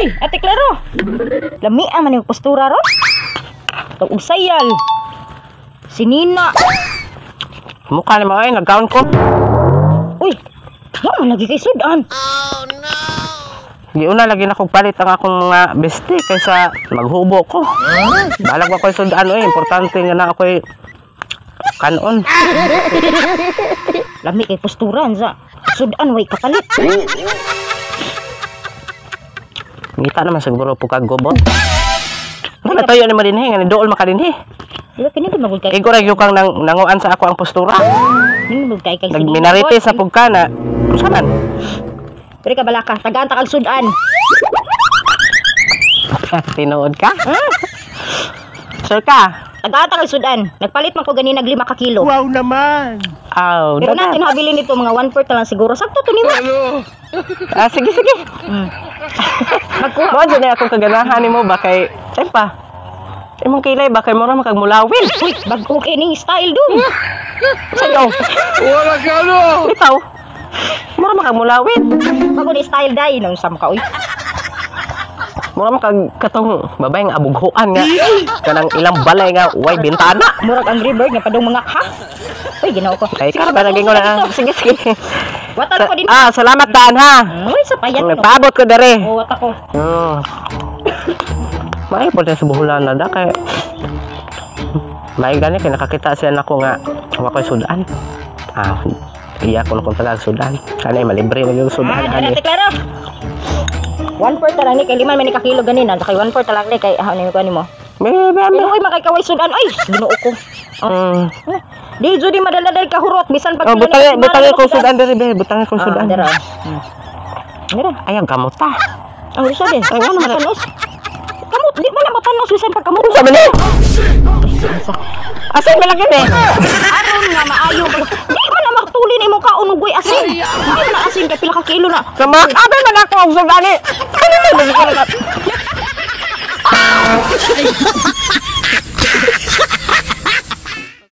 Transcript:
Uy, Ate Claro. Lami man yung postura ron. Tag usayal. Si Nina. Mukha naman ay nagkaon ko. Uy, wa man lagi kay sudan. Giuna lagi na kog palit ang akong mga bestie kaysa maghubo ko. Balag ko sudan oy, importante nga na ako'y kanon. Lami kay postura sa sudan way kapalit. Ngita naman siguro po kag gobot. Wala tayo ni madinhi nga ni dool makadinhi. Di ba kini magud kay Igo ra gyud kang nanguan sa ako ang postura. Kini magud kay kay si Nina. Nagminarite sa pugka na. Unsa man? Pero ka balaka, tagaan ta kag sudan. Tinuod ka? Sure ka? Tagaan ta kag sudan. Nagpalit man ko ganina 5 ka kilo. Wow naman! Aw, Pero dagan. natin habilin nito mga 1/4 na lang siguro. Sakto to nimo. Ah, sige sige. Magkuha. Mo dyan akong kaganahan nimo ba kay pa. Imong kilay ba kay mura makagmulawin. Uy, bag-o kay ning style dong. Sa daw. Wala ka ano! Bitaw. Mura makagmulawin. Bago ni style dai nang sam ka uy. Mura makag katong babay nga abughuan nga kanang ilang balay nga way bintana. Murag Angry Bird nga padung mga ha. Uy, Ginoo ko. Kay ka ba naging ko na. Sige sige. Watan ko din. Ah, salamat daan ha. Uy, sa payat no. Nagpaabot ko dere. Oh, wat ako. May po sa buhulan na da kay may gani kay nakakita siya nako nga wa koy sudan. Ah, iya ko kung taga sudan. Kanay malibre na yung sudan Ah, ani. dala klaro. 1/4 lang ni kay 5 man ni ka kilo ganin. Kay 1/4 lang ni kay ah ni ko nimo. May may Pero uy makay kaway sudan ay, Ginoo ko. Mm. Di jud di madala dali ka hurot bisan pag Oh, kilo ni butang butang kumara ko na sudan dere be, butang ko Ah, sudan. dara. Mira, Ay, ang kamuta. ang isa din. Ay, ano man na- Matanos. Kamot, di man na matanos bisan pag kamot. Unsa man ni? Asin man lang gini. Aron nga maayo. Di man na matulin imong kaon og asin. Di man na asin kay pila ka kilo na. Kamak abe man ako og sudan ni. Ano man?